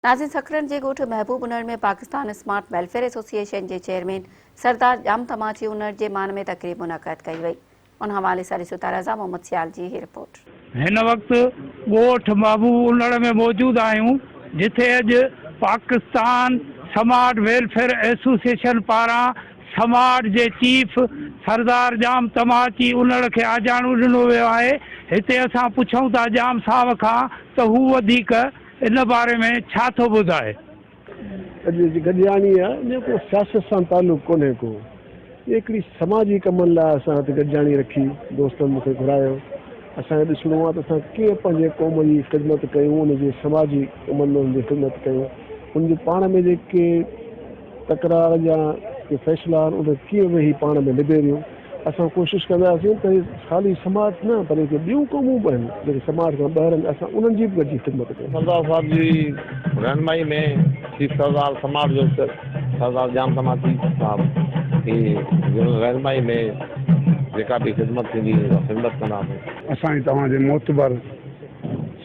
ناظرين سکرن جي ڳوٺ Mehboob Unar ۾ Pakistan smart welfare association جي چيئرمين سردار ڄام تماچي انڙ جي مان ۾ تقريب منعقد ڪئي وئي ان حوالي سان ڏسو ٿا رضا محمد سيال جي هي رپورٽ. هن وقت ڳوٺ محبوب انڙ ۾ موجود آهيون جتي اڄ پاڪستان سمارٽ ويلفيئر ايسوسيئيشن پاران سمارٽ جي چيف سردار ڄام تماچي انڙ کي آجياڻو ڏنو ويو آهي هتي اسان پڇون ٿا ڄام صاحب کان ته هو وڌيڪ ان باري ۾ ڇا ٿو ٻڌائي؟ اڄ جي گڏجاڻي آ ان جو ڪو سياست سان تعلق ڪونهي ڪو هي هڪڙي سماجي ڪمن لاء اسان هت گڏجاڻي رکي دوستن مون کي گهرايو اسان کي ڏسڻو آ ته اسان ڪيئن پنهنجي قوم جي خدمت ڪيون ان جي سماجي ڪمن ۾ ان جي خدمت ڪيون ان جي پاڻ ۾ جيڪي تڪرار يا ڪي فيصلا آهن ان کي ڪيئن ويهي پاڻ ۾ نبيريون. اسان ڪوشش ڪنداسين ته خالي سماج نه پر جيڪي ٻيون قومون به آهن جيڪي سماج کان ٻاهر آهن اسان انهن جي به گڏجي خدمت ڪيون. سردار صاحب جي رهنمائي ۾ چيف سردار سماج جو سردار ڄام تماچي صاحب جي رهنمائي ۾ جيڪا به خدمت ٿيندي اها خدمت ڪنداسين. اسان ۽ توهان جي معتبر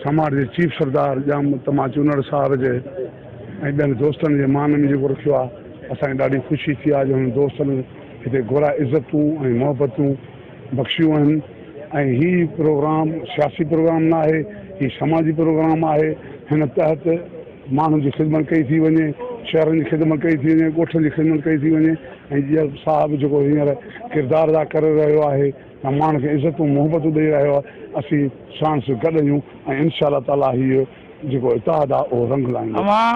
سماج جي چيف سردار ڄام تماچي انڙ صاحب جي ۽ ٻين دوستن جي مان ۾ جيڪو رکيو آهي اسان کي ڏاڍي خوشي ٿي آهي جو هنن دوستن هتي گهرا عزتون ۽ محبتون بخشيون آهن ۽ هي پروگرام سياسي پروگرام نه آهي هي سماجي پروگرام آهي هن تحت ماڻهن جي خدمت ڪئي ٿي وڃي شهرن جي خدمت ڪئي ٿي وڃي ڳوٺن جي خدمت ڪئي ٿي وڃي ۽ جيئن صاحب جيڪو هينئر ڪردار ادا ڪري رهيو آهي ۽ ماڻهن کي عزتون محبتون ڏئي رهيو آهي اسين ساڻس گڏ آهيون ۽ انشاء الله تعالي هي جيڪو اتحاد آهي اهو رنگ لائيندو. اوهان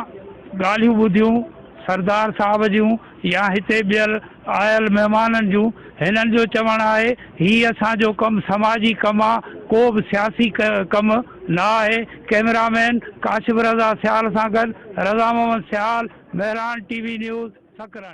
ڳالهيون ٻڌيون سردار صاحب جون يا هتي ٻيل آيل مهمانن جون، هنن جو چوڻ آهي هي اسان جو ڪم سماجي ڪم آ ڪو به سياسي ڪم نه آهي، ڪئميرا مين ڪاشف رضا سيال سان گڏ Raza Muhammad Sial, Mehran T V news, Sakrand.